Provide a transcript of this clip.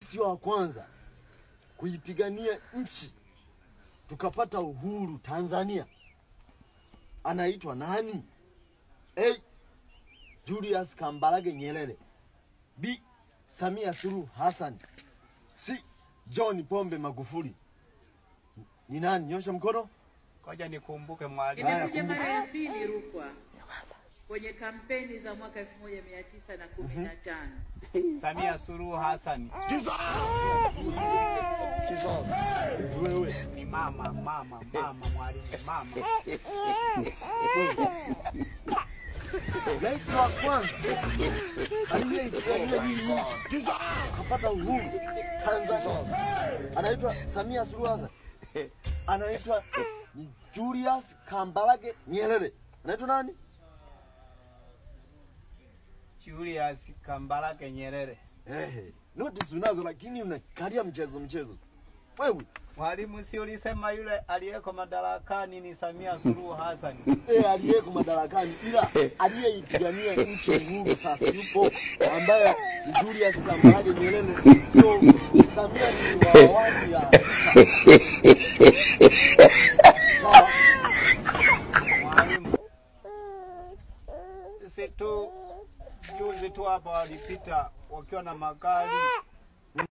Rais wa kwanza kuipigania nchi tukapata uhuru Tanzania anaitwa nani? A. Julius Kambarage Nyerere. B. Samia Suluhu Hassan. C. John Pombe Magufuli. Ni nani? Nyosha mkono. Ngoja nikumbuke mwalimu. Nimekuja mara ya pili Rukwa kwenye kampeni za mwaka 1915. Samia Suluhu Hassan. Wewe ni mama mama mama mwalimu mama. Rais wa kwanza aliyeipigania nchi kapata uhuru Tanzania anaitwa Samia Suluhu Hassan. Anaitwa ni Julius Kambarage Nyerere. Anaitwa nani? Julius Kambarage Nyerere. Notice unazo lakini unakalia mchezo mchezo. Wewe mwalimu, si ulisema yule aliyeko madarakani ni Samia Suluhu Hassan? Aliyeko madarakani, ila aliyeipigania nchi uhuru sasa yupo ambaye ni Julius Kambarage Nyerere. Sio Samia, ni wa awamu ya 6. Mwalimu, si tu juzi tu hapa walipita wakiwa na magari